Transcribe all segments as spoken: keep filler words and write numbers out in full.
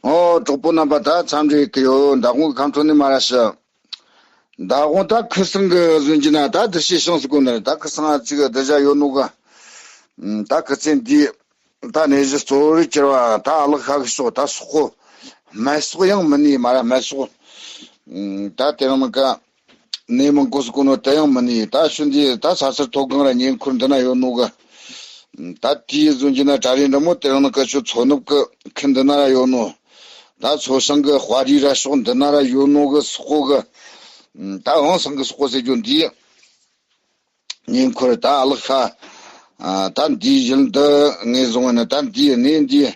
ཨོ། གྲོགས་པོ་རྣམ་པ། ད་འཚམས་འདྲི་ཡོད་ཀི་ཡོད། མདང་དགོང་གི་ཁམས་ཕྲུག་ནས་མ་ར་ཤི། མདང་དགོང་ད་ཁུ་སང་གི་བཟོ་གྱི་ན་ད་འདི་ཤེས་ཤིང་སུ་གོ་ནི་རེད། ད་ཁུ་སང་ང་ཅིག་འདི་བཞག་ཡོད་ནོ་གི། ད་ཁུ་ཚེ་འདི་ད་ནས་གཞི་གཙོ་བོར་གྱུར་བ་ད་ཨ་ལག་ཤ་གི་ཤོག་ད་སོག་པོ་སྨད་སོག་ཡང་མི་ནི་མ་ར་སྨད་སོག་ད་དེ་རིང་ནི་ཀ་ནས་མང་གོ་སུ་གོ་ནོ་དེ་ཡང་མི་ནི། ད་ཤུ་འདི་ད་ས་སར་ཐོག་སྒང་ར་ཉེ་འཁོར་འདི་ན་ཡོད་ནོ་གི། ད་དེའི་བཟོ་གྱི་ན་གྲ་རེ་འདྲ་མོ་དེ་རིང་ནི་ཀ་ཤུ་མཚོ་ནུབ་གི་ཁུ་འདི་ན་ར་ཡོད་ནོ། ད་མཚོ་བྱང་གི་དཔའ་རིས་ར་ཕྱོགས་འདི་ན་ར་ཡོད་ནོ་གི་སོག་པོ་གི། ད་འོང་སང་གི་སོག་པོ་ཟེར་རྒྱུ་འདི། ཉེ་འཁོར་ད་ཨ་ལག་ཤ། ད་འདིའི་ཡུལ་འདི་ངས་བཟུང་བ་ནི་ད་འདིའི་གནས་འདི།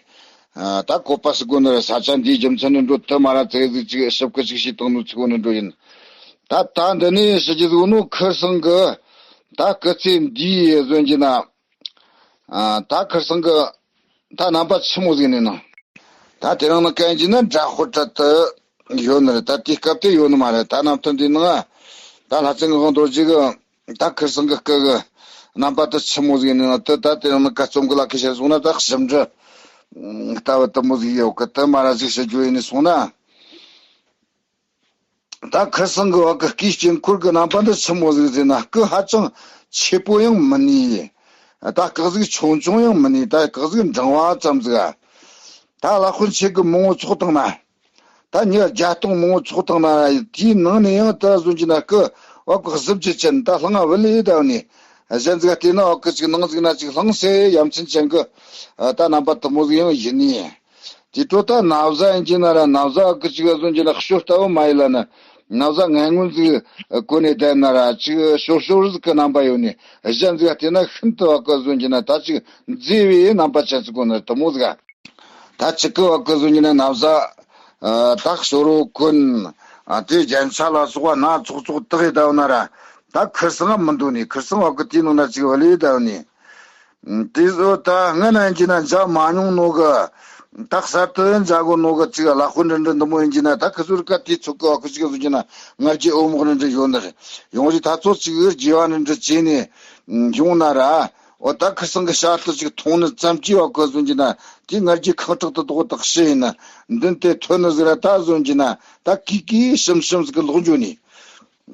ད་བཀོད་པ་སུ་གོ་ནི་ར་ས་ཆ་འདིའི་རྒྱུ་མཚན་ནི་འགྲོ་དུ་མ་ར་ཙེ་ཟིག་ཅིག་ཞིབ་ཀི་ཅིག་ཤེས་བཏང་ནོ་ཚིག་གོ་ནི་འགྲོ་ཡིན། ད་ད་འདི་ནས་ཞི་རྒྱུ་ཟིག་ནོ་ཁུ་སང་གི། ད་སྐུ་ཚེ་འདིའི་བཟོ་གྱི་ན། ད་ཁུ་སང་གི། ད་རྣམ་པ་ཆི་མོ་ཟིག་ནས་ནང་། ད་དེ་རིང་ནི་གན་གྱི་ན་འདྲ་ཧོ་ཏྲ་དུ་ཡོད་ནི་རེད། ད་དེའི་སྐབས་དེ་ཡོད་ནི་མ་རེད། ད་རྣམ་ཐར་འདི་ནང་ད་ལྷ་བཙན་གི་དབང་རྡོ་རྗེ་གི་ད་ཁུ་སང་གི་སྐུ་གི་རྣམ་པ་དུ་ཆི་མོ་ཟིག་ནས་ནང་དུ་ད་དེ་རིང་ནི་ཀ་རྩོམ་གི་ལ་ཁི་ཤེར་སོང་ན་ད་ཞིབ་འབྲི་ལྟ་བུ་དུ་མོ་ཟིག་ཡོད་གི། དུ་མ་ར་ཟིག་ཤེར་རྒྱུ་ཡིན་ནི་སོང་ན། ད་ཁུ་སང་གི་བ་གི་སྐུའི་དཀྱིལ་འཁོར་གི་རྣམ་པ་འདི་ཆི་མོ་ཟིག་ཟེར་ན། སྐུ་ཧ་ཅང་ཆེ་པོ་ཡང་མི་ནི། ད་སྐུ་གཟུགས་ཆུང་ཆུང་ཡང་མི་ནི། ད་སྐུ་གཟུགས་འབྲིང་བ་ཙམ་ཟིག་ད་ལྷ་དཔོན་ཆེ་གི་མང་བོ་ཚོགས་བཏང་ན། ད་མྱི་བརྒྱ་སྟོང་མང་བོ་ཚོགས་བཏང་ན། དེའི་ནང་ནས་ཡང་ད་བཟོ་གྱི་ན་སྐུ་བ་གི་གཟི་བརྗིད་ཅན་ད་ལྷང་ང་བུ་ལས་ད་ནི། གཞན་ཟིག་བལྟས་ན་བ་གི་ཅིག་ནང་ཟིག་ན་ཅིག་ལྷང་སེ་ཡ་མཚན་ཅན་གི་ད་རྣམ་པ་དུ་མོ་ཟིག་ཡང་ཡིན་ནི། དེ་འཕྲོ་ད་ན་བཟའ་ཡིན་གྱི་ན་ར། ན་བཟའ་གི་ཅིག་བཟོ་གྱི་ན་ཤོ་ལྟ་བུ་མ་ཡིན་ལ་ན། ན་བཟའ་ངན་ངོན་ཟིག་གོན་ནས་བསྡད་ན་ར། ཅིག་ཤོར་ཤོར་ཟིག་གི་རྣམ་པ་ཡོད་ནི། གཞན་ཟིག་བལྟས་ན་ཤིན་ཏུ་བ་གི་བཟོ་གྱི་ན་ད་ཅིག་མཛེས་པའི་རྣམ་པ་ཅན་ཟིག་གོན་ན་དུ་མོ་ཟིག་ད་ཅིག་གི་བ་གི་བཟོ་གྱི་ན་ན་བཟའ་ད་ཤོ་རོ་གོན། དེ་རྒྱན་ཆ་ལ་སོགས་པ་སྣ་ཚོགས་ཚོགས་དག་ཡི་ད་བ་ན་ར། ད་ཁུ་སང་མི་འདུག་ནི། ཁུ་སང་བ་གི་དེའི་ནང་ན་ཅིག་བ་ལས་ད་བ་ནི། དེ་ཚོ་ད་སྔ་ན་ཡིན་གྱི་ན་མཇལ་མ་མྱོང་ནོ་གི། ད་གསར་དུ་མཇལ་གོ་ནོ་གི་ཅིག་ལྷ་དཔོན་འདྲ་འདྲ་འདི་མོ་ཡིན་གྱི་ན། ད་ཁི་ཚོར་ཀ་དེ་ཚོ་གི་བ་གི་ཅིག་བཟོ་གྱི་ན་ང་རྒྱལ་འོ་མོག་འདྲ་འདྲ་ཡོད་ནི་རེད། ཡོང་རི་ད་ཚོ་ཅིག་དགེ་བ་འདྲ་འདྲ་བྱས་ནས་ཡོང་ན་ར། འོ་ད་ཁུ་སང་གི་ཞལ་དུ་ཅིག་མཐོང་ནི་ཙམ་གྱིས་བ་གི་བཟོ་གྱི་ན་དེ་ང་རྒྱལ་ཁེངས་དྲེགས་དུ་དོག་དག་ཤི་ཡིན་ན། མདུན་དེ་ཐོན་ནི་ཟིག་ར་ད་བཟོ་གྱི་ན་ད་ཀི་ཀི་ཤིམ་ཤིམ་ཟིག་གི་ལོག་འགྱོ་ནི།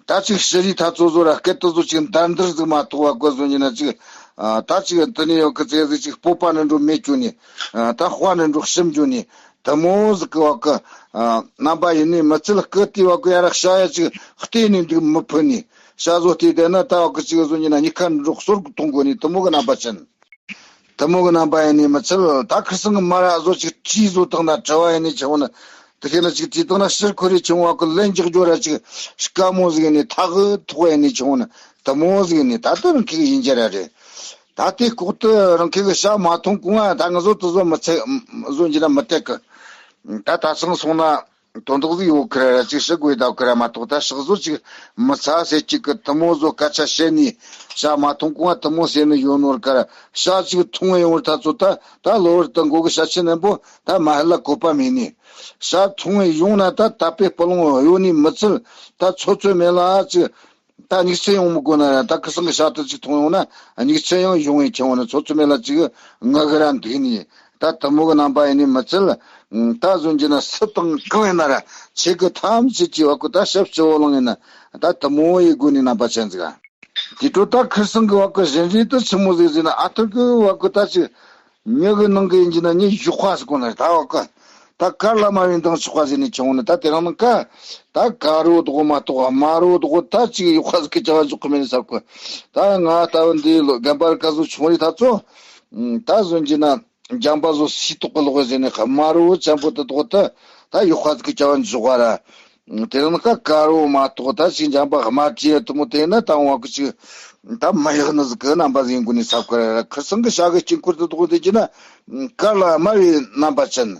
ད་ཅིག་ཤི་རི་ཐ་ཚོ་ཚོ་ར་སྐད་དུ་ཚོ་ཅིག་འདར་འདར་ཟིག་མ་གཏོགས་བ་གོ་བཟོ་ཉི་ན་ཅིག་ཨ། ད་ཅིག་འདི་ནས་ཡོད་གི་ཚེ་ཟིག་ཅིག་སྤོབས་པ་ནི་འགྲོ་མེད་ཅུ་ནི། ཨ། ད་དཔའ་ནི་འགྲོ་ཤིམ་ཅུ་ནི། དུ་མོ་ཟིག་གི་བ་གི་ཨ། རྣམ་པ་ཡིན་ནི་མི་ཚུལ་སྐུ་དེ་བ་གི་ཡ་ར་ཤ་ཡ་ཅིག་བལྟས་ནི་འདུག་མི་ཕོད་ནི། ཤ་བཟོ་བལྟས་བསྡད་ན་ད་བ་གི་ཅིག་བཟོ་ཉི་ན་མྱི་ཁ་འགྲོ་གསོར་གི་གཏོང་དགོས་ནི་དུ་མོ་གི་རྣམ་པ་ཅན། དུ་མོ་གི་རྣམ་པ་ཡིན་ནི་མི་ཚུལ། ད་ཁུ་སང་གི་མ་ར་བཟོ་ཅིག་བྲིས་བཟོ་བཏང་ན་དྲི་བ་ཡིན་ནི་ཆུང་ནི། དེ་ཁེ་ན་ཅིག་བྲིས་བཏང་ན་ཕྱིར་ཁོ་རེ་ཆུང་བ་གི་ལན་རྒྱག་རྒྱུ་ར་ཅིག་དཀའ་མོ་ཟིག་ཡིན་ནི། ཐག་གི་ཐོག་ཡིན་ནི་ཆུང་ནི། དུ་མོ་ཟིག་ཡིན་ནི། ད་དུ་རང་ཁེ་གི་ཡིན་རྒྱུ་ར་རེད། ད་དེ་ལྐོག་ཏུ་རང་ཁེ་གི་ཤ་མ་ཐོང་གོང་ང་ད་ང་བཟོ་དུ་བཟོ་མི་ཚེ་བཟོ་འཇི་ན་མི་བཏད་གི། ད་ད་སང་སོང་ན། དོན་དག་ཟིག་ཡོད་ཁི་ར་ར་ཅིག་ཤི་དགོས་ད་ཁི་ར་མ་གཏོགས་ད་ཤག་བཟོ་ཅིག་མི་ཚ་ཟེར་ཅིག་གི་དུ་མོ་བཟོ་སྐད་ཆ་བཤད་ནི། ཤ་མ་ཐོང་གོང་ང་དུ་མོ་ཟེར་ནི་ཡོད་ནོར་ཀ་ར་ཤ་ཅིག་ཐོང་ཡོང་བར་ད་ཚོ་ད་ད་ལོ་བར་ད་མགོ་གི་ཤ་ཆེ་ནན་པོ་ད་མ་ཧ་ལ་གོ་པ་མེད་ནི། ཤ་ཐོང་ཡོང་ན་ད་ད་པའི་སྤུ་ལོང་ཡོད་ནི་མི་ཚུལ་ད་ཚོ་ཚོད་མེད་ལ་ཅིག་ད་སྙིགས་ཚད་ཡོང་མི་དགོས་ན་ར། ད་ཁུ་སང་གི་ཤ་ཏུ་ཅིག་ཐོང་ཡོང་ན་སྙིགས་ཚད་ཡང་ཡོང་ངེས་ཁྱེར་འོང་ན་ཚོ་ཚོ་མེད་ལ་ཅིག་ངག་གི་ར་འདུག་ནི། ད་དུ་མོ་གི་རྣམ་པ་ཡིན་ནི་མི་ཚུལ། ད་བཟོ་འཇི་ན་སུ་དང་གང་ཡིན་ན་ར་ཆེ་གི་ཐམས་ཅད་ཀྱི་བ་གི་ད་ཞབས་སྤྱི་བོ་ལང་ཡིན་ན་ད་དུ་མོ་ཡི་སྒོ་ནས་རྣམ་པ་ཅན་ཟིག་དེ་འཕྲོ་ད་ཁུ་སང་གི་བ་གི་བཞིན་རས་དུ་ཆི་མོ་ཟིག་ཟིག་ན་ཨ་ཐུར་གི་བ་གི་ད་ཅིག་མྱི་གི་ནང་གི་ཡིན་གྱི་ན་ཉི་ཞུགས་པ་ཟེར་གོ་ན་རེད། ད་བ་གི་ད་དཀར་ལ་དམར་བའི་མདངས་ཆགས་པ་ཟེར་ནས་ཆུང་ནི། ད་དེ་རིང་ནི་ཀ་ད་དཀར་བོ་དགོ་མ་གཏོགས་དམར་བོ་དགོ་ད་ཅིག་ཡུག་ཁ་ཟིག་གི་བྱ་བ་འཇོག་གི་མེད་ནི་ཟེར་གོ། ད་ང་ལྟ་བུ་འདི་ལོ་རྒན་པར་ཀ་ཟུ་ཆུང་རི་ད་ཚོ་ད་བཟོ་འཇི་ན་འཇམ་པ་བཟོ་སི་ཏོག་གི་ལོག་ཟེར་ནས་དམར་བོ་ཅན་པོ་དེ་དགོ་ད་ད་ཡུག་ཁ་ཟིག་གི་བྱ་བ་འཇོག་པ་ར། དེ་རིང་ནི་ཀ་དཀར་བོ་མ་གཏོགས་ད་ཅིག་འཇམ་པ་དམར་གྱི་དུ་མོ་དེ་ན་ད་བ་གི་ཅིག་ད་མ་ཡག་ནི་ཟིག་གི་རྣམ་པ་ཟིག་ཡིན་དགོས་ནི་ཟེར་གོ་ར། ཁུ་སང་གི་ཤ་གི་དཀྱིལ་འཁོར་དེ་དགོ་དེ་གྱི་ན་དཀར་ལ་དམར་བའི་རྣམ་པ་ཅན།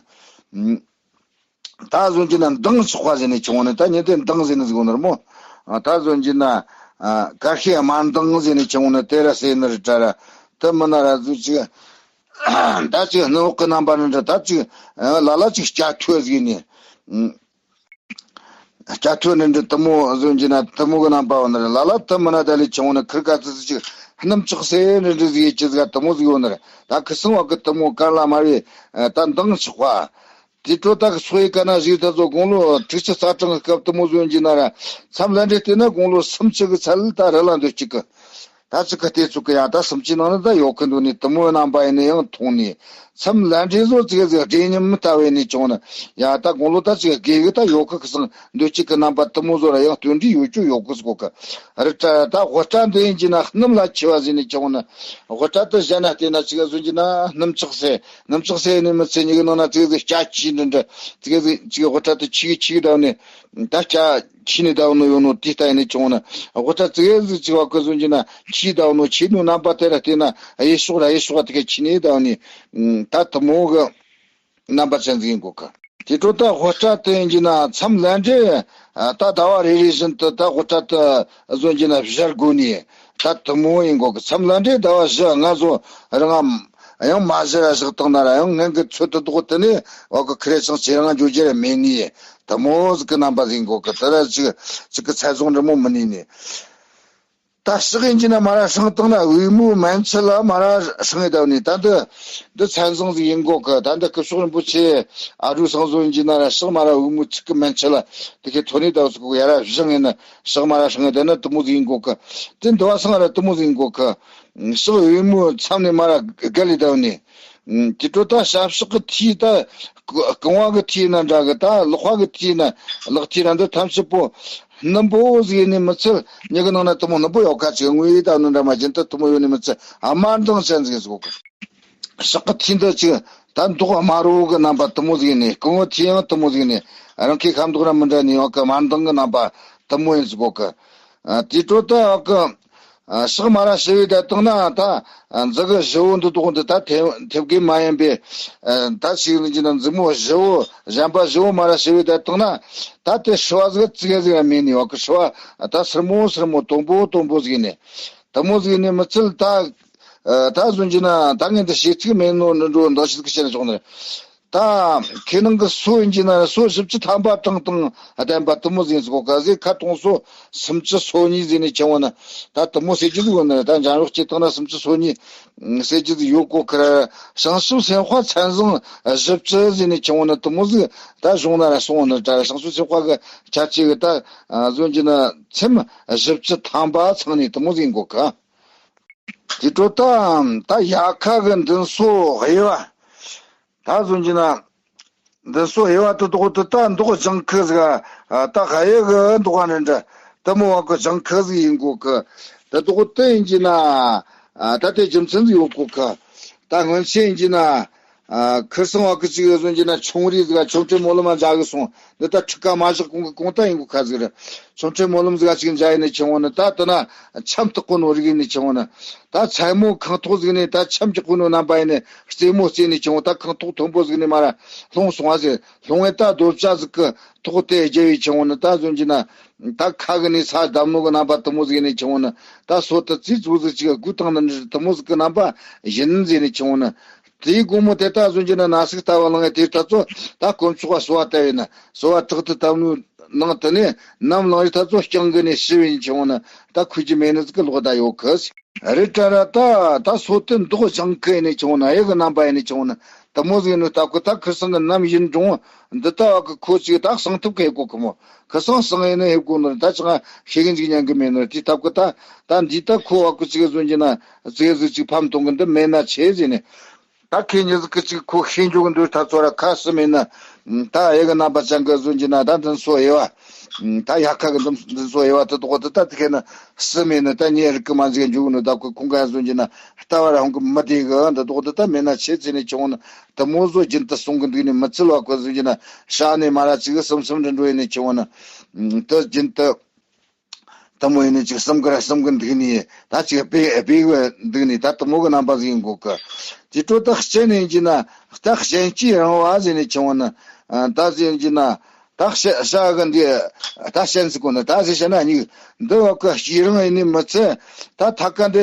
ད་བཟོ་འཇི་ན་མདངས་ཆགས་པ་ཟེར་ནས་ཆུང་ནི། ད་ཉི་ཟླའི་མདངས་ཟེར་ནི་ཟིག་ཡོང་ནི་ར་མོ། ད་བཟོ་འཇི་ན་དཀར་ཤའི་དམར་མདངས་ཟེར་ནས་ཆུང་ནི་དེ་ར་ཟེར་ནི་རེད་དྲ་ར། དེ་མིན་ན་ར་བཟོ་ཅིག་ད་ཅིག་སྣུམ་འོག་གི་རྣམ་པ་ནི་འདྲ། ད་ཅིག་ལ་ལ་ཅིག་སྐྱ་ཐོད་ཟིག་ནི། སྐྱ་ཐོད་ནི་འདྲ་དུ་མོ་བཟོ་འཇི་ན་དུ་མོ་གི་རྣམ་པ་ཡོང་ནི་རེད། ལ་ལ་དེ་མིན་ན་ད་ལས་ཆུང་ནི་ཁིར་ཀ་ཙི་ཙི་ཅིག་སྣུམ་ཆགས་སེ་ནི་འདྲ་ཟིག་ཡེ་ཅི་ཟིག་དུ་མོ་ཟིག་ཡོང་ནི་རེད། ད་ཁུ་སང་བ་གི་དུ་མོ་དཀར་ལ་དམར་བའི་ད་མདངས་ཆགས་པ། དེ་འཕྲོ་ད་གི་ཚོ་ཡི་ཀ་ན་ཞིག་ད་ཚོ་དགུང་ལོ་དྲུག་ཅུ་རྩ་གྲངས་ཀྱི་སྐབས་དུ་མོ་ཟོན་གྱི་ན་ར། མཚམས་ལན་འདྲེ་བལྟས་ན་དགུང་ལོ་སུམ་ཅུ་གི་ཚད་ལ་ད་རི་ལ་འདོད་ཅིག་གི། ད་ཅིག་གི་བལྟས་ཚུགས་གི་ཡང་ད་སུམ་ཅུ་ནང་ན་ད་ཡོད་གི་འདུག་ནི་དུ་མོའི་རྣམ་པ་ཡིན་ནི་ཡང་མཐོང་ནི། མཚམས་ལན་འདྲེ་བཟོ་ཅིག་ཟིག་སྒྲེ་ཉམས་ལྟ་བས་ནི་བྱུང་ན། ཡང་ད་དགུང་ལོ་ད་ཅིག་དགེ་གི་ད་ཡོད་གི་གི་སང་འདོད་ཅིག་གི་རྣམ་པ་དུ་མོ་བཟོ་ར་ཡང་སྟོན་འདྲི་ཡོད་རྒྱུ་ཡོད་གི་ཟིག་གི། རི་བཀྲ་ད་དབུ་སྐྲ་འདི་ཡིན་གྱི་ན་སྣུམ་ལ་འཁྱུ་བ་ཟིན་ནི་བྱུང་ན། དབུ་སྐྲ་དུ་གཞན་ན་བལྟས་ན་ཅིག་ཟོན་གྱི་ན་སྣུམ་ཆགས་སེ། སྣུམ་ཆགས་སེ་ནི་མི་ཚེ་ཉིད་ཀྱི་ནང་ན་ཙིག་ཙིག་སྐྱ་ཆི་འདྲ་འདྲ། ཙིག་ཙིག་ཅིག་དབུ་སྐྲ་དུ་ཆི་གི་ཆི་གི་བསྡད་ནི། ད་སྐྱ་ཆི་ནི་བསྡད་ནོ་ཡོད་ནོ་དེ་ལྟ་ཡིན་ནི་བྱུང་ན། དབུ་སྐྲ་ཙིག་ཙིག་ཅིག་བ་ཀི་ཟོན་གྱི་ན་ཆི་བསྡད་ནོ་ཆི་ནོ་རྣམ་པ་དེ་ར་བལྟས་ན་གཡས་ཕྱོགས་ར་གཡས་ཕྱོགས་དེ་ག་ཆི་ནི་བསྡད་ནི། ད་དུ་མོ་གི་རྣམ་པ་ཅན་ཟིག་ཡིན་གོ་གི། དེ་འཕྲོ་ད་དབུ་སྐྲ་དེ་ཡིན་གྱི་ན་མཚམས་ལན་འདྲེ། ད་ཟླ་བ་རེ་རེ་བཞིན་དུ་ད་དབུ་སྐྲ་དུ་ཟོན་གྱི་ན་བཞར་དགོས་ནི། ད་དུ་མོ་ཡིན་གོ་གི། མཚམས་ལན་འདྲེ་ཟླ་བ་བཞི་ལྔ་བཟོ་རང་ཡང་མ་བཞར་ར་བཞག་བཏང་ན་ར་ཡང་ངན་གི་ཚོད་དུ་དོག་དུ་ནི་བ་གི་ཁི་རེ་ཆང་ཆེ་རང་འཇོ་རྒྱུ་ར་མེད་ནི། དུ་མོ་ཟིག་གི་རྣམ་པ་ཟིག་ཡིན་གོ་གི། དེ་ར་ཅིག་ཅིག་གི་ཚད་བཟུང་འདྲ་མོ་མི་ནུས་ནི། ད་ཕྱག་ཡིན་གྱི་ན་མ་ར་སྲང་བཏང་ན་པུས་མོའི་མན་ཆད་ལ་མ་ར་སྲང་ཡི་ད་ནི་ད་འདི་འདི་མཚན་བཟང་ཟིག་ཡིན་གོ་གི། ད་འདི་སྐུ་ཕྱོགས་རིན་པོ་ཆེ་ཨ་རུ་སང་བཟོ་ཡིན་གྱི་ན་ར་ཕྱག་མ་ར་པུས་མོའི་ཚིགས་གི་མན་ཆད་ལ་དེ་གའི་ཐོ་ནི་ད་ཟིག་གོ་ཡ་ར་བཞེངས་ཡིན་ན་ཕྱག་མ་ར་སྲང་ཡི་ད་ན་དུ་མོ་ཟིག་ཡིན་གོ་གི། དེ་འདི་བ་སང་ར་དུ་མོ་ཟིག་ཡིན་གོ་གི། ཕྱག་པུས་མོའི་མཚམས་ནས་མ་ར་བརྒལ་ཡི་ད་ནི། དེ་འཕྲོ་ད་ཞབས་ཕྱག་གི་མཐིལ་ད་རྐང་པ་གི་མཐིལ་ན་འདྲ་གི། ད་ལག་པ་གི་མཐིལ་ན་ལག་མཐིལ་ར་འདི་ཐམས་ཅད་པོ་སྣུམ་པོ་ཟིག་ནི་མི་ཚད། མྱི་གི་ནང་ན་དུ་མོ་སྣུམ་པོ་ཡོད་ཁ་ཅིག་དངོས་ཡོད་ད་ནི་འདྲ་མ་ཅན་དུ་དུ་མོ་ཡོད་ནི་མི་ཚད། དམར་མདངས་ཅན་ཟིག་ཟིག་གོ་གི། ཕྱག་གི་མཐིལ་འདི་ཅིག་ད་མདོག་དམར་པོ་གི་རྣམ་པ་དུ་མོ་ཟིག་ནི། རྐང་པའི་མཐིལ་ཡང་དུ་མོ་ཟིག་ནི། རང་གི་ཁ་མདོག་ར་མི་འདྲ་ནི་ཡོད་གི། དམར་མདངས་གི་རྣམ་པ་དུ་མོ་ཡིན་ཟིག་གོ་གི། དེ་འཕྲོ་ད་ཡོད་གི། ཕྱག་མ་ར་ཞི་བའི་ད་བཏང་ན་ད་མཛུ་གུ་བཞི་བོ་འདི་དོག་འདི་ད་ཐེབས་ཐེབས་གི་མ་ཡིན་པའི། ད་ཞིག་ནི་ཅི་ན་མཛུབ་མོ་བཞི་བོ་གཞན་པ་བཞི་བོ་མ་ར་ཞི་བའི་ད་བཏང་ན་ད་དེ་ཧྲི་བ་ཟིག་ཙི་གེ་ཟིག་ར་མེད་ནི་བ་གི། ཧྲི་བ་ད་སིར་མོ་སིར་མོ་དོམ་པོ་དོམ་པོ་ཟིག་ནི། དུ་མོ་ཟིག་ནི་མི་ཚུལ་ད། ད་ཟོན་གྱི་ན་ད་ངས་འདི་བཤད་ཚིག་མེད་ནོ་འདི་འགྲོ་འདི་ཞིག་བཤད་ན་ཆོག་ནི། ད་ཁྱེད་རང་གི་སོ་ཡིན་གྱི་ན་སོ་བཞི་བཅུ་ཐམ་པ་དྲངས་དང་ལྡན་པ་དུ་མོ་ཟིག་ཟིག་གོ་ག་ཟིག་ཁ་གྲོང་སོ་སུམ་ཅུ་སོ་གཉིས་ཟིག་ནི་ཆེ་བོ་ན། ད་དུ་མོ་ཟེར་རྒྱུ་ཟིག་ཡོད་ན་ད་འཇམ་རོགས་སྐྱེ་ཐང་ན་སུམ་ཅུ་སོ་གཉིས་ཟེར་རྒྱུ་ཟིག་ཡོད་གོ་ཁར། བྱང་ཆུབ་སེམས་དཔའ་མཚན་བཟང་བཞི་བཅུ་ཟིག་ནི་ཆེ་བོ་ན་དུ་མོ་ཟིག་ད་གཞུང་ན་ར་སོང་ན་ད་བྱང་ཆུབ་སེམས་དཔའ་གི་ཆ་ཅིག་གི་ད་ཟོན་གྱི་ན་མཚམས་བཞི་བཅུ་ཐམ་པ་ཚང་ནི་དུ་མོ་ཟིག་གོ་ག་དེ་འཕྲོ་ད་ད་ཡ་ཁ་གི་མདུན་སོ་དབྱེ་བ། ད་ཟོན་གྱི་ན་མདུན་སོ་དབྱེ་བ་དུ་དོག་དུ་ད་མདོག་ལྗང་ཁུ་ཟིག་ད་དབྱེ་གི་མདོག་ནི་འདྲ་དུ་མོ་བ་གི་ལྗང་ཁུ་ཟིག་ཡིན་གོ་གི། དུ་དོག་དུ་ཡིན་གྱི་ན་ད་དེ་རྒྱུ་མཚན་ཟིག་ཡོད་གོ་གི། ད་སྔོན་ཆད་ཡིན་གྱི་ན། ཁིར་སང་བ་ཀི་ཅིག་ཟོན་གྱི་ན་ཆུང་རིགས་ཟིག་ཆུང་ཁྲི་སྨོན་ལམ་མ་མཇལ་གི་སོང་། འདི་ད་ཁྲི་ཀ་མ་བཞག་གོང་གི་གོང་ད་ཡིན་གོ་ཁ་ཟིག་རེད། ཆུང་ཁྲི་སྨོན་ལམ་ཟིག་ཅིག་མཇལ་ཡིན་ནི་ཆེ་བོ་ནི་ད་དེ་ན་འཆམ་ཐག་གོ་ནོ་རིགས་ཡིན་ནི་ཆེ་བོ་ནི། ད་མཚན་མོ་ཁང་ཐོག་ཟིག་ནས་ད་འཆམ་གྱི་གོ་ནོ་རྣམ་པ་ཡིན་ནི་རྩེད་མོ་རྩེ་ནི་ཆེ་བོ། ད་ཁང་ཐོག་མཐོན་པོ་ཟིག་ནས་མ་ར་ལྷུང་སོང་བ་ཟིག་ལྷུང་བས་ད་རྡོ་བཅའ་ཟིག་གི་ཐོག་དེ་རྒྱལ་བའི་ཆེ་བོ་ནི་ད་ཟོན་གྱི་ན། ད་ཁ་གི་ནས་ས་བསྡམ་ནོ་གི་རྣམ་པ་དུ་མོ་ཟིག་ནས་ཆེ་བོ་ནི། ད་སོ་ད་ཙི་ཙུ་ཟིག་ཅིག་དགུ་དང་ནི་དུ་མོ་ཟིག་གི་རྣམ་པ་ཡིན་ཟེར་ནས་ཆེ་བོ་ནི། དེའི་དགོང་མོ་དེ་ད་ཟོན་གྱི་ན་ན་ཟུག་ལྟ་བུ་ལངས་དེ་ད་ཚོ་ད་དཀོན་མཆོག་ག་གསོལ་བ་བཏབ་ཡིན་ན་གསོལ་བ་དྲག་ཏུ་བཏབ་ནོ་ནང་དུ་ནས་ནམ་ལངས་རིགས་ད་ཚོ་རྐྱང་གི་ནས་ཤི་བའི་ཆེ་བོ་ནི་ད་ཁུ་ཅི་མེད་ནི་ཟིག་གི་ལོག་ད་ཡོད་གི། རེད་དྲ་ར་ད་ད་སོ་དེ་མདོག་ལྗང་ཁུ་ཡིན་ནི་ཆེ་བོ་ན་གཡུ་གི་རྣམ་པ་ཡིན་ནི་ཆེ་བོ་ན་དུ་མོ་ཟིག་ནི་ལྟ་གོ། ད་ཁིར་སང་གི་ནམ་ཡིན་འགྲོ་འདི་ལྟ་བ་གི་ཁོ་ཅིག་ད་གསང་ཐུབ་གི་ཡེ་གོ་གི་མོ། ཁིར་སང་སང་ཡིན་ནི་ཡེ་གོ་ནི་ད་ཅི་ང་ཤེས་གི་འཇིག་ཉན་གི་མེད་ནི་དེ་ལྟ་གོ། ད་ད་འདི་ད་ཁོ་བ་གི་ཅིག་ཟོན་གྱི་ན་ཙེ་ཟིག་ཅིག་ཕམ་གཏོང་གི་འདི་མེད་ན་ཆེ་ཟིག་ནི། ད་ཁྱེད་ཉིད་ཀྱི་ཅིག་ཁོ་ཤེས་འཇོག་གི་འདུག་ད་ཚོ་ར་ཁ་སི་མེད་ན། ད་ཨེ་གི་རྣམ་པ་ཅན་གི་ཟོན་གྱི་ན་ད་འདུན་སོ་དབྱེ་བ། ད་ཡ་ཁ་གི་འདུན་འདུན་སོ་དབྱེ་བ་དེ་དོག་དེ་ད་དེ་ཁེ་ན་སི་མེད་ན་ད་ཉེ་རིག་གི་མ་འཇིག་འཇུག་ནི་ད་ཁོ་ཁོང་ག་ཟོན་གྱི་ན་ལྟ་བ་ར་ཧོང་གི་མི་དེ་གི་འདི་དོག་དེ་ད་མེད་ན་ཆེ་ཚེ་ནས་ཆེ་བོ་ན་དུ་མོ་བཟོ་རྒྱུན་དུ་སོང་གི་འདུག་ནི་མི་ཚིལ་བ་ཁོ་ཟོན་གྱི་ན་ཤ་ནས་མ་ར་ཅིག་གི་སིམ་སིམ་འདྲི་འགྲོ་ཡིན་ནི་ཆེ་བོ་ན་དུ་རྒྱུན་དུ། དུ་མོ་ཡིན་ནི་ཅིག་སིམ་གི་ར་སིམ་གི་འདུག་ནི་ད་ཅིག་སྦས་སྦས་གི་འདུག་ནི་ད་དུ་མོ་གི་རྣམ་པ་ཟིག་ཡིན་གོ་གི། དེ་འཕྲོ་ད་སྤྱན་ནས་ཡིན་གྱི་ན་ད་སྤྱན་གྱིས་རིང་བ་ཟེར་ནི་ཆེ་བོ་ན། ད་ཟེར་ཡིན་གྱི་ན་ད་ཤ་ཤ་གི་འདི་ད་སྤྱན་ཟིག་གོ་ན་ད་ཟེར་ཤ་ན་གཉིས་འདི་བ་གི་ཤེས་རིང་ཡིན་ནི་མི་ཚེ་ད་ཐ་ཀ་འདི་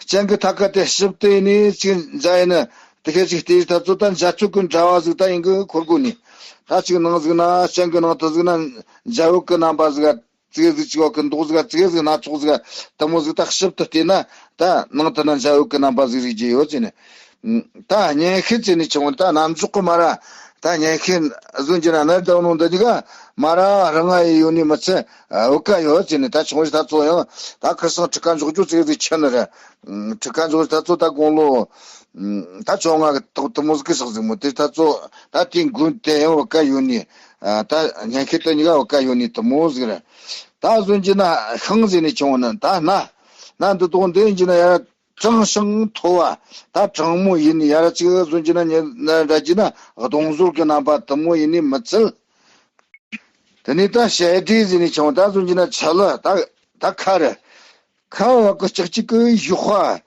སྤྱན་གི་ཐ་ཀ་དེ་ཞིབ་ཏུ་ཡིན་ནི་ཅིག་མཛའ་ཡིན་ན་དེ་ཁ་ཅིག་དེ་ད་ཚོ་ད་མཛའ་ཚུགས་གི་འདྲ་བ་ཟིག་ད་ཡིན་གི་འཁོར་གོ་ནི་ད་ཅིག་ནང་ཟིག་ན་སྤྱན་གི་ནང་དུ་ཟིག་ན་མཛའ་བོ་གི་རྣམ་པ་ཟིག་ཙིག་ཟིག་ཅིག་བ་གི་མདོག་ཟིག་ཙིག་ཟིག་སྣ་ཚོགས་ཟིག་དུ་མོ་ཟིག་ད་ཞིབ་ཏུ་བལྟས་ན་ད་ནང་དུ་ན་མཛའ་བོ་གི་རྣམ་པ་ཟིག་རིག་རྒྱུ་ཡོད་ཟེར་ནས། ད་གཉེན་བཤེས་ཟེར་ནས་ཆེ་བོ་ད་རྣམ་འཇོག་གི་མ་ར་ ད་ཉན་ཤེས་བཟོ་རྒྱུ་ན་ནར་ལྡང་ནོ་འདི་གཉིས་ཀ་མ་ར་རང་ང་ཡི་ཡོད་ནི་མི་ཚེ་བུ་ག་ཡོད་ཅེ་ནི། ད་ཆུང་རིགས་ད་ཚོ་ཡང་ད་ཁིར་སང་ཁྲི་ཀ་འཇོག་རྒྱུ་ཚིག་ཟིག་ཆེ་ནི་རེད། ཁྲི་ཀ་འཇོག་རིགས་ད་ཚོ་ད་དགུང་ལོ་ད་བཅོ་ལྔ་གི་དོ་དེ་མོ་ཟིག་གི་ཤག་ཟིག་མོ། དེ་ད་ཚོ་ད་དེ་དགུན་དེ་ཡང་བུ་ག་ཡོད་ནི། ད་ཉན་ཤེས་དེ་གཉིས་ཀ་བུ་ག་ཡོད་ནི་དེ་མོ་ཟིག་རེད། ད་བཟོ་རྒྱུ་ན་ཤིང་ཟེར་ནི་ཆུང་ནི་ད་ན་ན་འདི་དོ་འདི་ཡིན་རྒྱུ་ན་ཡ། གྲང་ཞིང་མཐོ་བ། ད་གྲང་མོ་ཡིན་ཡར་གཅིག་བཟོ་རྒྱུ་ན་ཉེ་ན་འདྲ་རྒྱུ་ན་གདོང་ཟོར་གྱི་རྣམ་པ་དུ་མོ་ཡིན་ནི་མི་ཚིལ། དེ་ནས་ད་ཞལ་འདྲིས་ཟེར་ནས་ཆུང་ད་བཟོ་རྒྱུ་ན་ཆ་ལ་ད་ད་ཁ་རེ། ཁ་བ་གི་ལྕགས་ཅིག་གི་ཡུ་ཧ།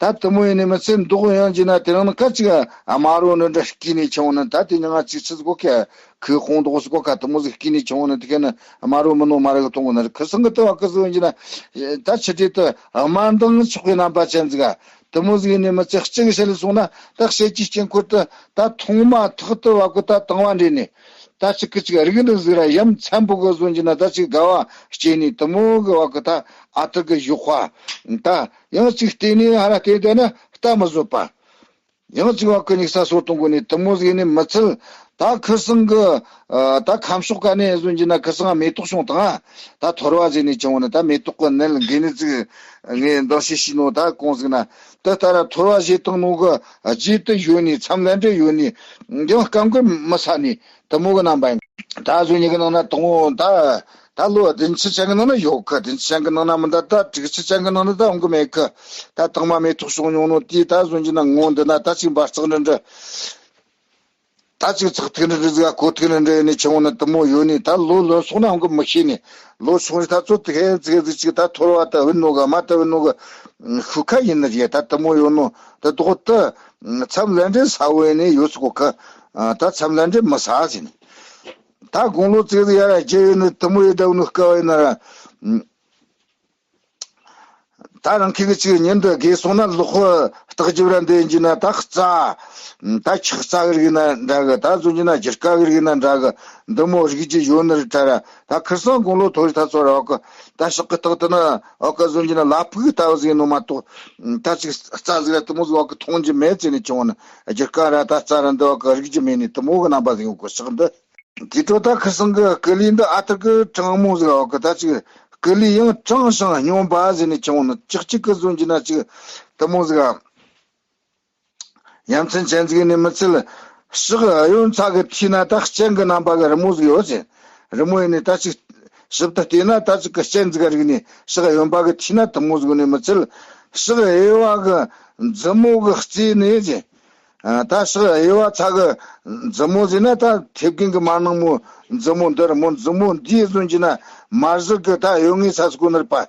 ད་དུ་མོ་ཡིན་ནི་མི་ཚིལ་མདོག་ཡང་རྒྱུ་ན་དེ་རིང་ནི་ཁ་ཅིག་དམར་རོ་ནི་འདྲ་སྐྱེས་ནས་ཆུང་ནི་ད་དེ་ཉི་ང་ཅིག་ཆི་ཟིག་གོ་ཁ། ཁོས་ཁོང་དོགས་སུ་གོ་ཁ་དུ་མོ་ཟིག་སྐྱེས་ནས་ཆུང་ནི་དེ་ཁ་ནི་དམར་རོ་མི་ནོ་མ་རེད་གི་མཐོང་གི་ནི་རེད། ཁི་སང་གི་དུ་བ་གི་ཟིག་ཡིན་རྒྱུ་ན། ད་ཕྱི་དྲེ་དུ་དམར་མདངས་ཆགས་པའི་རྣམ་པ་ཅན་ཟིག་ག་དུ་མོ་ཟིག་ཡིན་ནི་མི་ཚེ་གཅིག་བཤད་ལས་སོང་ན་ད་བཤད་ཀྱི་དཀྱིལ་འཁོར་དུ་ད་ཐོག་མ་ཐག་ཏུ་བ་གི་ད་དང་བ་འདྲེས་ནས་ད་ཅིག་གི་ཅིག་རིག་ནི་ཟིག་ར་ཡ་མཚན་པོ་གི་བཟོ་རྒྱུ་ན་ད་ཅིག་དགའ་བ་སྐྱེས་ནས་དུ་མོ་གི་བ་གི་ད་ཨ་ཐུར་གི་ཡུ་ཧ་ད་ཡང་ཅིག་བལྟས་ནས་ཧ་ར་བལྟས་བསྡད་ན་ལྟ་མི་བཟོད་པ། ཡང་གཅིག་བ་ཀི་ཉིག་ས་སོ་གཏོང་དགོས་ནས་དུ་མོ་ཟིག་ནས་མི་ཚུལ། ད་ཁི་སང་གི་ད་ཁམས་ཕྱོགས་ག་ནས་བཟོ་རྒྱུ་ན་ཁི་སང་མེ་ཏོག་བྱུང་དང་ད་ཐོར་བ་ཟེར་ནས་བྱུང་བ་ནི་ད་མེ་ཏོག་གི་ནད་འགོས་ནི་ཟིག་ངས་འདང་ཤེས་ཤེས་ནོ་ད་གོང་ཟིག་ན་ད་ལྟ་ར་ཐོར་བ་བཞེས་བཏང་ནོ་གི་རྗེས་དུ་ཡོད་ནི་མཚམས་ལན་འདྲེ་ཡོད་ནི་ཡང་སྐམ་གི་མི་ས་ནི་དུ་མོ་གི་རྣམ་པ་ཡིན། ད་གཟོད་ཉི་གི་ནང་ན་དང་བོ་ད་ད་ལོ་བདུན་ཅུ་ཅན་གི་ནང་ན་ཡོད་གི། བདུན་ཅུ་ཅན་གི་ནང་ན་མི་འདའ་ད་དྲུག་ཅུ་ཅན་གི་ནང་ན་ད་འོང་གི་མེད་གི། ད་དང་མ་མེ་ཏོག་བྱུང་མྱོང་ནོ་དེ་ད་གཟོད་ཀྱི་ན་ངོ་འདི་ན་ད་ཅིག་འབར་ཙག་འདྲ་འདྲ། ད་ཅིག་ཙག་ཐིག་འདྲ་འདྲ་ཟིག་གོ་ཐིག་འདྲ་འདྲ་ཡིན་ནི་ཆུང་ནི་དུ་མོ་ཡོད་ནི་ད་ལོ་ལོན་སོང་ན་འོང་གི་མི་ཤེས་ནི། ལོ་ཆུང་རི་ད་ཚོ་དེ་ཧེ་ཙིག་ཙིག་ཅིག་ད་ཐོར་བ་ད་བུད་ནོ་གི་མ་ད་བུད་ནོ་གི་ཤུ་ཁ་ཡིན་ནི་རེད། ད་དུ་མོ་ཡོད་ནོ་ད་དོག་ད་མཚམས་ལན་འདྲེ་ས་བོ་ཡིན་ནི་ཡོད་སུ་གོ་གི། ད་མཚམས་ལན་འདྲེ་མི་ས་ཟིན། ད་དགུང་ལོ་ཙིག་ཙིག་ཡར་རྒྱུ་ཡོད་ནི་དུ་མོ་ཡི་ཟླ་བོ་ནི་སྐལ་བ་ཡིན་ན་ར། ད་རང་ཁྱེད་ཀྱི་ཅིག་ཉིན་དུ་དགོས་སོང་ན་ལག་པ་སྟག་རྒྱབ་ར་འདི་ཡིན་གྱི་ན་ད་རྩྭ། ད་ཁྱག་རྩྭ་གི་རིགས་ན་འདྲ་གི། ད་བཟོ་གྱི་ན་སྒྱུར་ཀ་གི་རིགས་ན་འདྲ་གི། འདི་མོ་རིགས་ཀྱི་ཡོད་ནི་རེད་ད་ར། ད་ཁིར་སང་དགུང་ལོ་མཐོ་རི་ད་ཚོ་ར་འོག་གི། ད་ཕྱག་གི་སྟག་དེ་ན་འོག་གི་བཟོ་གྱི་ན་ལ་ཕུག་གི་ལྟ་བུ་ཟིག་ཡིན་ནོ་མ་གཏོགས། ད་ཅིག་རྩྭ་ཟིག་ར་དུ་མོ་ཟིག་འོག་གི་མཐོང་རྒྱུ་མེད་ཟེར་ནས་བྱུང་ན་སྒྱུར་ཀ་ར་ད་རྩྭ་ར་འདི་འོག་གི་རིགས་ཀྱི་མེད་ནི་དུ་མོ་གི་རྣམ་པ་ཟིག་ཡོང་གི་ཕྱག་འདི། དེ་འཕྲོ་ད་ཁི་སང་གི་ཀི་ལི་འདི་ཨ་ཐུར་གི་གྲང་མོ་ཟིག་འོག་གི་ད་ཅིག་ཀི་ལི་ཡང་གྲང་ཞིང་སྙོམས་པ་ཟེར་ནས་བྱུང་ནི་ཅིག་ཅིག་གི་བཟོ་གྱི་ན་ཅིག་དུ་མོ་ཟིག་ཨ། ཡ་མཚན་ཅན་ཟིག་ནི་མི་ཚིལ། ཕྱག་གཡོན་ཚ་གི་མཐིལ་ན་ད་སྤྱན་གི་རྣམ་པ་གི་རི་མོ་ཟིག་ཡོད་ཟེར། རི་མོ་ཡིན་ནི་ད་ཅིག་ཞིབ་ཏུ་བལྟས་ན་ད་ཅིག་གི་སྤྱན་ཟིག་རིག་ནི་ཕྱག་གཡོན་པ་གི་མཐིལ་ན་དུ་མོ་ཟིག་ནི་མི་ཚིལ། ཕྱག་གཡས་པ་གི་མཛུབ་མོ་གི་རྩེ་ནི་ཟེར། ད་ཕྱག་གཡས་པ་ཚ་གི་མཛུབ་མོ་ཟེར་ན་ད་ཐེབས་རྒན་གི་མ་ནང་མོ་མཛུབ་མོ་འདི་རི་མོ་མཛུབ་མོ་འདིའི་བཟོ་གྱི་ན་མར་ཟུར་གི་ད་གཡོན་ངོས་ས་སུ་གོ་ནར་པ།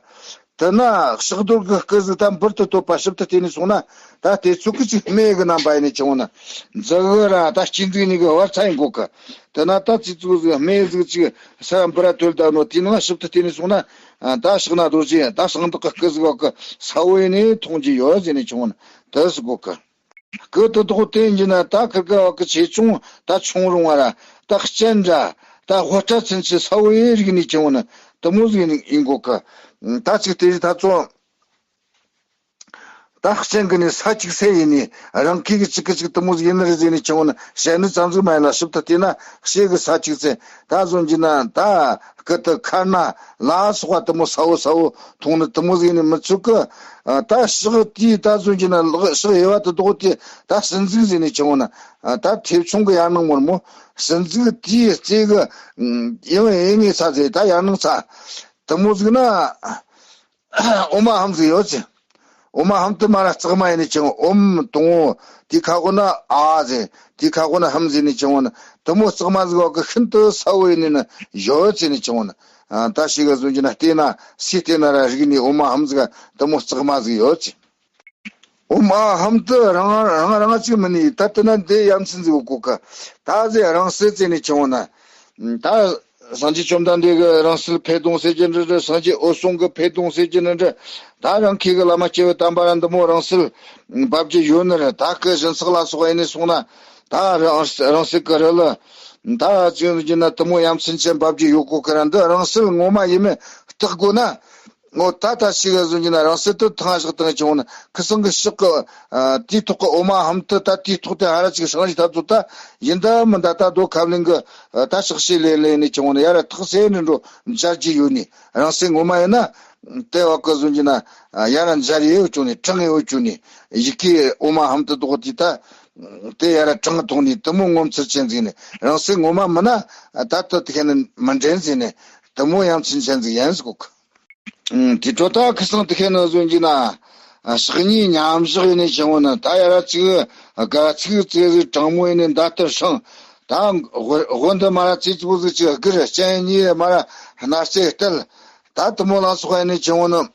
དེ་ན་ཕྱག་རྡོར་གྱི་སྐུ་གཟུགས་ད་འབུར་དུ་བཏོད་པ་ཞིབ་ཏུ་བལྟས་ནས་སོང་ན་ད་དེ་ཚོ་གི་ཅིག་སྨད་གི་རྣམ་པ་ཡིན་ནས་བྱུང་ན་མཛུ་གུ་ར་ད་སྤྱི་མཛུག་གཉིས་ཀྱི་བར་ཚ་ཡིན་གོ་གི། དེ་ན་ད་ཅི་ཚོ་གི་སྨད་གཟུགས་ཅིག་ས་འབུར་ར་བཏོད་ད་ནོ་དེ་ནང་ཞིབ་ཏུ་བལྟས་ནས་སོང་ན་ད་ཕྱག་ན་རྡོ་རྗེ་ད་ཞིང་བདག་གི་སྐུ་གཟུགས་བ་གི་ས་བོ་ཡིན་ནས་མཐོང་རྒྱུ་ཡོད་ཟེར་ནས་བྱུང་ན་དེ་སུ་གོ་གི། སྐུ་དེ་དོག་དེ་ཡིན་ན་ད་ཁིར་ཀ་བ་གི་ཆེ་ཆུང་ད་ཆུང་རུང་བ་ར་ད་སྤྱན་འདྲ་ད་དབུ་སྐྲ་ཚུན་ཆད་ས་བོ་ཡེ་རིག་ནས་བྱུང་ན་དུ་མོ་ཟིག་ཡིན་གོ་གི། ད་ཅིག་དེ་རིགས་ད་ཚོ་ད་སྤྱན་གི་ནི་ས་ཅིག་སེ་ཡིན་ནི་རང་ཁྱེད་ཀྱི་ཅིག་གི་ཅིག་དུ་མོ་ཟིག་ཡིན་ནི་རེད་ཟེར་ནས་བྱུང་ན་ཞལ་ནི་ཙམ་ཟིག་མ་ཡིན་ལ་ཞིབ་ཏུ་བལྟས་ན་ཤེལ་གི་ས་ཅིག་སེ་ད་བཟོ་གྱི་ན་ད། སྐུ་དེ་ཁ་ན་ལ་སོགས་པ་དུ་མོ་ས་བོ་ས་བོ་མཐོང་ནི་དུ་མོ་ཟིག་ནི་མི་ཚུགས་གི། ད་ཕྱག་དེའི་ད་བཟོ་གྱི་ན་ལག་ཕྱག་གཡས་པ་དེ་དོག་དེ་ད་སྲིན་མཛུག་ཟིག་ནི་བྱུང་ན་ད་ཐེབ་ཆུང་གི་ཡར་ནང་མོར་མོ་སྲིན་མཛུག་དེའི་རྩེ་གི་ཡང་ཡེ་ངེ་ས་ཟེ་ད་ཡར་ནང་ས་དུ་མོ་ཟིག་ན། ཨོ་མ་ཧམ་ཟིག་ཡོད་ཅི། ཨོ་མ་ཧམ་དུ་མ་ར་གཙག་མ་ཡིན་ནི་ཅང་ཨོམ་དང་དེ་ཁ་གོ་ན་ཨ་ཟེ་དེ་ཁ་གོ་ན་ཧམ་ཟེ་ནི་ཅང་ན་དུ་མོ་གཙག་མ་ཟིག་བ་གི་ཤིན་ཏུ་ས་བོ་ཡིན་ནི་ན་ཡོད་ཅི་ནི་ཅང་ན། ད་ཤི་ག་བཟོ་གྱི་ན་བལྟས་ན་སི་བལྟས་ན་ར་རིག་ནི་ཨོ་མ་ཧམ་ཟིག་དུ་མོ་གཙག་མ་ཟིག་ཡོད་ཅི། ཨོ་མ་ཧམ་དུ་རང་རང་རང་ཅིག་མི་ནི་ད་དེ་ན་འདི་ཡ་མཚན་ཟིག་གོ་ག་ད་ཟེ་རང་སེ་ཙེ་ནི་ཅང་ན་ད། སངས་རྒྱས་བཅོམ་ལྡན་འདས་ཀྱི་རང་གསལ་འཕེལ་དོང་ཟེར་གྱི་འདྲ་འདྲ། སངས་རྒྱས་འོད་སྲུང་གི་འཕེལ་དོང་ཟེར་གྱི་འདྲ་འདྲ། ད་རང་ཁྱེད་ཀྱི་བླ་མ་སྐྱེ་བོ་དམ་པ་ར་འདི་མོ་རང་གསལ་འབབ་རྒྱུ་ཡོད་ནི་རེད། ད་ཀི་སྦྱིན་སྲེག་ལ་སོགས་ཡིན་ནི་སོང་ན་ད་རང་རང་གསལ་གི་རི་ལ་ད་ཅི་ཡོད་ཀྱི་ན་དུ་མོ་ཡ་མཚན་ཅན་འབབ་རྒྱུ་ཡོད་གོ་གི་ར། འདི་རང་གསལ་ངོ་མ་ཡིན་མིན་བརྟག་དགོས་ན་ ངོ་ད་ལྟ་ཞིག་ག་བཟོ་རྒྱུ་ན་རང་སྲིད་དུ་ཐང་ཞིག་བཏང་བྱུང་ན་ཁུ་སང་གི་ཕྱག་གི་དེའི་ཐོག་གི་འོ་མ་ཧམ་དུ་ད་དེའི་ཐོག་དེ་ཧ་ར་ཅིག་སྲང་ཞིག་ཐབས་ཚུལ་ད་ཡིན་ད་མི་འདའ་ད་རྡོ་ཁབ་ལིང་གི་ད་ཕྱག་ཕྱི་ལས་ལས་ནས་བྱུང་ན་ཡ་ར་ཐག་སེ་ནི་འགྲོ་མཇལ་གྱི་ཡོད་ནི་རང་སྲིད་ངོ་མ་ཡིན་ན་དེ་བ་གི་བཟོ་རྒྱུ་ན་ཡ་ར་མཇལ་ཡོད་བྱུང་ནི་དྲང་ཡོད་བྱུང་ནི་ཡི་གེ་འོ་མ་ཧམ་དུ་རྡོ་དེ་ད་དེ་ཡ་ར་དྲང་ཐོང་ནི་དེ་མོ་ངོ་མཚར་ཅན་ཟིག་ནི་རང་སྲིད་ངོ་མ་མིན་ན་ད་ལྟ་དེ་ཁེ་ནི་མི་འདྲེན་ཟིག་ནི་དེ་མོ་ཡ་མཚན་ཅན་ཟིག་ཡིན་ཟིག་གོ་གི། དེ་འཕྲོ་ད་ཁི་སང་དེ་ཁེ་ནི་བཟོ་རྒྱུ་ན། ཕྱག་གཉིས་མཉམ་བཞག་ཡིན་ནི་བྱུང་ན་ད་ཡ་ར་ཅིག་དགའ་ཚིག་ཙེ་ཟིག་དྲང་མོ་ཡིན་ནི་མདའ་ལྟར་སྲང་། ད་དབུ་འདི་མ་ར་ཙི་ཙི་བོ་ཟིག་ཅིག་སྒིར་སྤྱན་གཉིས་མ་ར་སྣ་རྩེ་གཏད། ད་དེ་མོ་ལ་སོགས་ཡིན་ནི་བྱུང་ན།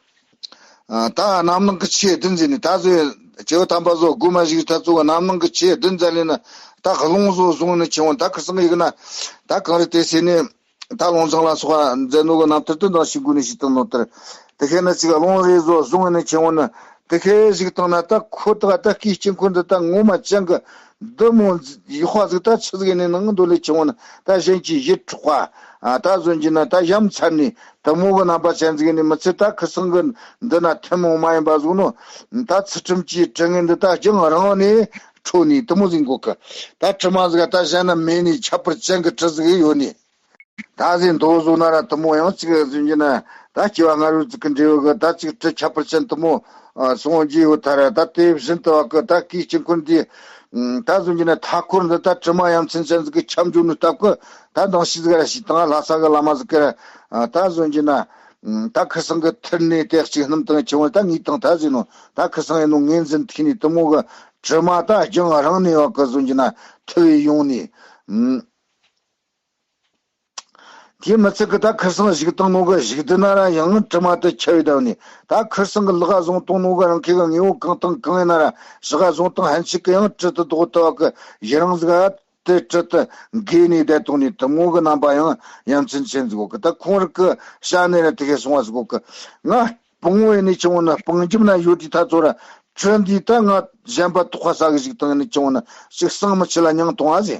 ད་རྣམ་སྣང་གི་ཆོས་བདུན་ཟིན་ནི་ད་བཟོ་ཡོད་ཇོ་དམ་པ་བཟོ་དགུ་མ་ཞིག་ད་ཚོ་རྣམ་སྣང་གི་ཆོས་བདུན་ཟ་ལེ་ན་ད་རླུང་བཟོ་བཟུང་ནི་བྱུང་ད་ཁི་སང་ཡིག་ན་ད་གང་རེད་དེ་ཟེར་ནི། ད་ལུང་བཟང་ལ་སོགས་མཛད་ནོ་གི་རྣམ་ཐར་དུ་འདང་ཞིག་དགོས་ནས་ཞིག་བཏང་ནོ་ལྟར། དེ་ཁེ་ན་ཅིག་ལུང་རེ་བཟོ་བཟུང་ནས་ཆེ་བོ་ནི། དེ་ཁེ་ཞིག་བཏང་ན་ད་ཁོ་དག་ད་སྐུའི་དཀྱིལ་འཁོར་འདི་ད་ངོ་མ་ཅང་གི་འདི་མོ་ཡག་པ་ཟིག་ད་ཆི་ཟིག་ནས་ནང་འདོད་ལས་ཆེ་བོ་ནི་ད་གཞན་གྱི་ཡིད་འཕྲོག་པ། ད་བཟོ་རྒྱུ་ན་ད་ཡ་མཚར་ནས་དེ་མོ་གི་རྣམ་པ་ཅན་ཟིག་ནས་མི་ཚེ་ད་ཁི་སང་གི་འདི་ན་ཐུན་མོང་མ་ཡིན་པ་བཟུང་ནོ། ད་ཚུལ་ཁྲིམས་ཀྱི་དྲི་ངན་འདི་ད་རྒྱང་རིང་ནས་འཕྲོ་ནས་དེ་མོ་ཟིག་གོ་གི། ད་དྲི་མ་ཟིག་ད་གཞན་ན་མེད་ནས་ཁྱད་པར་ཅན་གི་དྲི་ཟིག་ཡོད་ནས། ད་ཟིན་མདོ་བཟོ་ན་ར་དུ་མོ་ཡང་གཅིག་ཟིན་གྱི་ན་ད་སྐྱེ་བ་སྔ་རོལ་ཟིག་གི་འབྲས་བུ་གི་ད་གཅིག་དྲི་ཁྱད་པར་ཅན་དུ་མོ་སོང་རྒྱུ་ཡོད་ད་ར། ད་དེ་བཞིན་དུ་བ་གི་ད་སྐུའི་དཀྱིལ་འཁོར་འདི་ད་ཟིན་གྱི་ན་མཐའ་འཁོར་འདི་ད་དྲི་མ་ཡ་མཚན་ཅན་ཟིག་གི་ཁྱབ་འཇུག་ནི་སྟབས་གི་ད་འདང་ཞིག་ཟིག་ར་ཞིག་དང་ལྷ་ས་གི་བླ་མ་ཟིག་གི་ར་ད་ཟིན་གྱི་ན་ད་ཁི་སང་གི་ཐུར་ནས་དེ་གཅིག་སྣུམ་དང་ཆུ་བོ་ད་ངས་དང་ད་ཟིན་ནོ་ད་ཁི་སང་ཡིན་ནོ་ངས་འཛིན་ཐུག་ནས་དུ་མོ་གི་དྲི་མ་ད་རྒྱང་རིང་ནས་བ་གི་ཟིན་གྱི་ན་ཐུ་བའི་ཡོང་ནས། དེ་མི་ཚད་གི་ད་ཁིར་སང་བཞུགས་བཏང་ནོ་གི་བཞུགས་དུས་ན་ར་ཡང་དྲི་མ་དུ་ཁྱབ་ཡི་ད་ནི། ད་ཁིར་སང་གི་ལག་བཟུང་བཏང་ནོ་གི་རང་ཁེ་གི་དངོས་པོ་གང་དང་གང་ཡིན་ན་ར་ཞག་བཟུང་བཏང་ཧན་ཆིག་གི་ཡང་དྲི་དུ་ལྡོག་ཏུ་བ་གི་ཡི་རང་ཟིག་ཨ་དེ་དྲི་དུ་འགོས་ནས་བསྡད་བཏང་ནི་དུ་མོ་གི་རྣམ་པ་ཡང་ཡ་མཚན་ཆེན་ཟིག་གོ་གི། ད་ཁོང་རིག་གི་ཤ་ནས་ར་དེ་གས་སོང་བ་ཟིག་གོ་གི། ང་སྤང་བོ་ཡིན་ནི་ཆུང་བོ་ན་སྤང་རྒྱབ་ན་ཡོད་དེ་ད་ཚོ་ར་དྲི་འདི་ད་ང་གཞན་པ་དོགས་པ་ཟ་གི་ཞིག་བཏང་ནི་ཆུང་བོ་ན་ཞིག་སང་མི་ཆེ་ལ་མྱང་གཏོང་ཨ་ཟེ།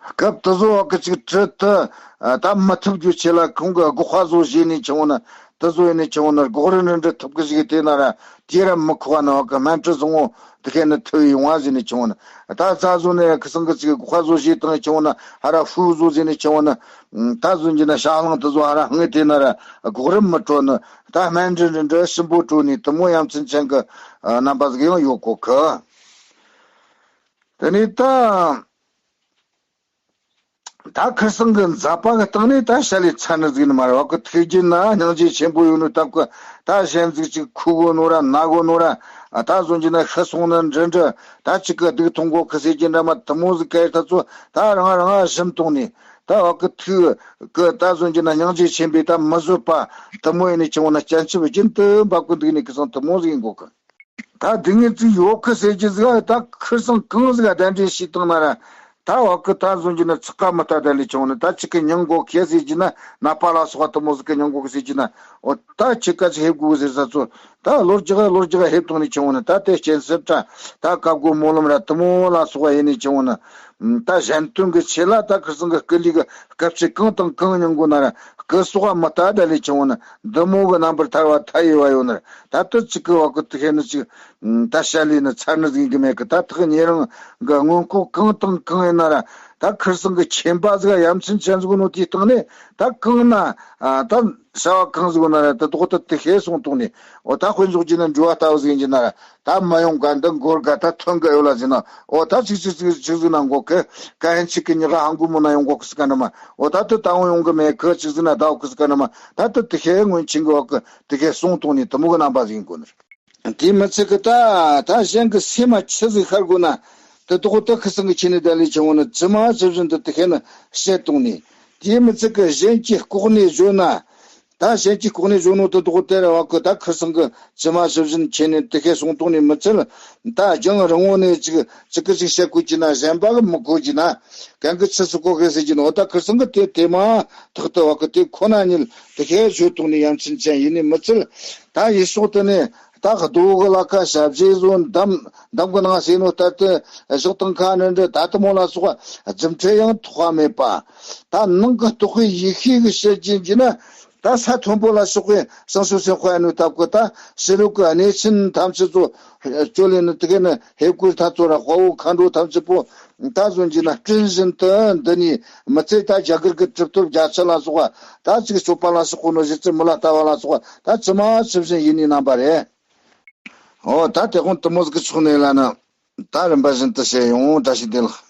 སྐབས་དེ་ཚོ་བ་གི་ཅིག་དྲི་དུ་ད་མི་ཐུབ་རྒྱུ་ཆེ་ལ་ཁོང་གི་སྒོ་ཁ་བཟོ་བཞེས་ནས་ཆུང་བོ་ན་དེ་ཚོ་ཡིན་ནས་ཆུང་བོ་ན་སྒོག་རི་རི་འདྲི་ཐུབ་གི་ཞིག་དེ་ན་ར་དེ་ར་མི་ཁོག་ན་བ་གི་སྨན་དྲི་བཟང་བོ་དེ་ཁེ་ནི་ཐུ་བའི་ཡོང་བ་ཟེར་ནས་ཆུང་བོ་ན་ད་རྩ་བཟོ་ནས་ཁི་སང་གི་ཅིག་སྒོ་ཁ་བཟོ་བཞེས་བཏང་ཆུང་བོ་ན་ཧ་ར་ཧུ་བཟོ་ཟེར་ནས་ཆུང་བོ་ན་ད་བཟོ་རྒྱུ་ན་ཤ་ལང་དེ་ཚོ་ཧ་ར་ཧང་དེ་ན་ར་སྒོག་རི་མི་དྲོ་ནི་ད་སྨན་དྲི་འདྲི་འདྲི་ཞིམ་པོ་དྲོ་ནི་དེ་མོ་ཡ་མཚན་ཅན་གི་རྣམ་པ་ཟིག་ཡང་ཡོད་གོ་གི། དེ་ནས་ད། ད་ཁིར་སང་གི་མཛད་པ་གི་སྟེང་ནས་ད་བཤད་ལས་ཚར་ནི་ཟིག་ནི་མ་རེད་བ་གི། ཐུགས་རྒྱུད་ན་སྙིང་རྗེ་ཆེན་པོ་ཡོད་ནོ་སྟབས་གི་ད་གཞན་ཟིག་ཅིག་ཁུ་གོ་ནོ་ར་ན་གོ་ནོ་ར་ད་བཟོ་རྒྱུ་ན་ཤི་སོང་ནི་འདྲི་འདྲི་ད་ཅིག་གི་སྡུག་མཐོང་གོ་གི་ཟེར་རྒྱུ་འདྲ་མ་དུ་མོ་ཟིག་ག་ཡེ་ད་ཚོ་ད་རང་རང་ཞིམ་གཏོང་ནས་ད་བ་གི་ཐུགས་གི་ད་བཟོ་རྒྱུ་ན་སྙིང་རྗེ་ཆེན་པོས་ད་མི་བཟོད་པ་དུ་མོ་ཡིན་ནི་ཆུང་བོ་ན་སྤྱན་ཆབ་རྒྱུན་དུ་འབབ་གི་འདུག་ནི་གི་སང་དུ་མོ་ཟིག་ཡིན་གོ་གི། ད་སྡུག་བསྔལ་ཅིག་ཡོད་གི་ཟེར་རྒྱུ་ཟིག་ད་ཁིར་སང་གང་ཟིག་གདན་འདྲེན་བྱས་བཏང་ན་ར་ད་བ་གི་ད་བཟོ་རྒྱུ་ན་ཚིག་ཀ་མི་ལྟ་ད་ལས་བྱུང་ནི་ད་ཅིག་གི་མྱང་གོ་གི་ཟེར་རྒྱུ་ན་ནད་པ་ལ་སོགས་པ་དུ་མོ་ཟིག་གི་མྱང་གོ་གི་ཟེར་རྒྱུ་ན་འོ་ད་ཁྱེད་ཀ་ཅིག་ཧེབ་དགོས་ཟེར་ས་ཚོ་ད་ལོ་རྒྱག་ལོ་རྒྱག་ཧེབ་བཏང་ནི་བྱུང་ནི་ད་དེ་སྐྱེན་སེར་ཁྲ་ད་བཀའ་བསྒོ་སྨོན་ལམ་ར་དུ་མོ་ལ་སོགས་པ་ཡིན་ནི་བྱུང་ནི་ད་གཞན་དོན་གི་ཆེད་ལ་ད་ཁིར་སང་གི་སྐུ་ལུས་གི་སྐབས་ཅིག་གང་དང་གང་མྱང་དགོས་ན་ར་སྐུ་སོགས་པ་མི་ལྟ་ད་ལས་བྱུང་ནི་འདི་མོ་གི་རྣམ་པར་ཐར་བ་མཐའ་ཡས་པ་ཡོད་ནི་ར་ད་དུ་ཅིག་གི་བ་གི་དུ་ཧེ་ནི་ཅིག་ད་བཤད་ལས་ནི་ཚར་ནི་ཟིག་གི་མེད་གི། ད་ཐག་ཉེ་རིང་གི་སྔོན་འགོག་གང་དང་གང་ཡིན་ན་ར་ད་ཁིར་སང་གི་ཁྱིམ་པ་ཟིག་ཡ་མཚན་ཅན་ཟིག་ནོ་དེའི་སྟེང་ནས་ད་གང་ན་ད་བྱ་བ་གང་ཟིག་ན་ར་ད་དོག་ད་དེ་ཤེས་སོང་དོག་ནས་འོ་ད་དཔེ་འཇོག་རྒྱུ་ན་འགྲུལ་བ་ལྟ་བུ་ཟིག་ཡིན་གྱི་ན་ར་ད་མ་ཡོང་ག་འདི་འགོར་ག་ད་ཐོན་ག་ཡོད་ལ་ཟིན་ན་འོ་ད་ཅིག་ཅིག་ཅིག་ཅིག་ཟིག་ན་འགོག་གི་ག་ཧན་ཅིག་གི་ཉི་ག་ཧང་གུ་མོ་ན་ཡོང་འགོག་གི་སི་ག་ན་མ་འོ་ད་དེ་ད་འོང་ཡོང་གི་མེད་གི་ཅིག་ཟིག་ན་ད་འོག་གི་སི་ག་ན་མ་ད་དེ་དེ་ཤེས་སྔོན་ཆིང་གི་འོག་གི་དེ་ཤེས་སོང་དོག་ནས་དེ་མོ་གི་རྣམ་པ་ཟིག་ཡིན་དགོས་ནི་ར། དེ་མི་ཚད་གི་ད་ད་གཞན་གི་སེམས་མ་ཆི་ཟིག་ཤར་དགོས་ན་དེ་དོག་ད་ཁི་སང་གི་ཆི་ནས་ད་ལས་ཆི་འོང་ན་ཇི་མ་ཇི་བཞིན་དུ་དེ་ཤེས་ན་བཤད་གཏོང་ནས་དེ་མི་ཚད་གི་གཞན་གྱི་ལྐོག་ནས་བརྗོད་ན་ད་གཞན་གྱི་ལྐོག་ནས་བརྗོད་ནོ་དེ་དོག་དེ་ར་བ་གི་ད་ཁི་སང་གི་ཇི་མ་ཇི་བཞིན་ཆི་ནས་དེ་ཤེས་སོང་གཏོང་ནས་མི་ཚད་ད་རྒྱང་རིང་བོ་ནས་ཅིག་ཅིག་གི་ཅིག་བཤད་དགོས་ཀྱི་ན་གཞན་པ་གི་མི་གོ་ཀྱི་ན་གང་གི་ཆི་སུ་གོ་གི་ཟེར་གྱི་ན་འོ་ད་ཁི་སང་གི་དེ་དེ་མ་ཐག་ཏུ་བ་གི་དེ་ཁོ་ན་ཉིད་དེ་ཤེས་བརྗོད་གཏོང་ནས་ཡ་མཚན་ཅན་ཡིན་ནས་མི་ཚད་ད་ཡེ་ཤོག་དེ་ནས། ད་རྡོ་གི་ལ་ཁ་ཞབས་རྗེས་བཟོ་འདམ་འདམ་གི་ནང་ཟེར་ནོ་ལྟར་དུ་བཞག་དང་ཁ་ནི་འདྲ་ད་དུ་མོ་ལ་སོགས་རྫུ་འཕྲུལ་ཡང་ཐོགས་པ་མེད་པ། ད་ནང་གི་རྟོག་པའི་ཡེ་ཤེས་ཀྱི་ཕྱིར་གྱིན་གྱི་ན་ད་ ད་ས་མཐོན་པོ་ལ་སོགས་པའི་སང་སོ་སེ་དཔའ་ནུ་ཐབས་ཀྱི་ད་ཕྱི་རོལ་གྱི་གནས་ཆེན་ཐམས་ཅད་ཚོ་སྤྱོད་ལེན་ནི་དེ་ག་ནི་ཧེ་ཀུར་ཐ་ཚོ་ར་དཔའ་བོ་མཁའ་འགྲོ་ཐམས་ཅད་པོ་ད་བཟོ་གྱི་ན་སྤྲིན་བཞིན་དུ་འདི་ནི་མི་ཚེ་ད་རྒྱ་གར་གྱི་གྲུབ་ཐོབ་རྒྱ་ཆེ་ལ་སོགས་པ་ད་ཅིག་སྤྱོད་པ་ལ་སོགས་པ་ནོ་གཞི་རྩའི་མི་ལ་ལྟ་བ་ལ་སོགས་པ་ད་ཇི་མ་ཇི་བཞིན་ཡིན་ནི་རྣམ་པ་རེད། ཨོ་ད་དེ་ཁོང་དུ་མོ་ཟིག་གི་ཕྱོགས་ནས་ལ་ན་ད་རིམ་པ་བཞིན་དུ་བཤད་ཡོང་བཀྲ་ཤིས་བདེ་ལེགས།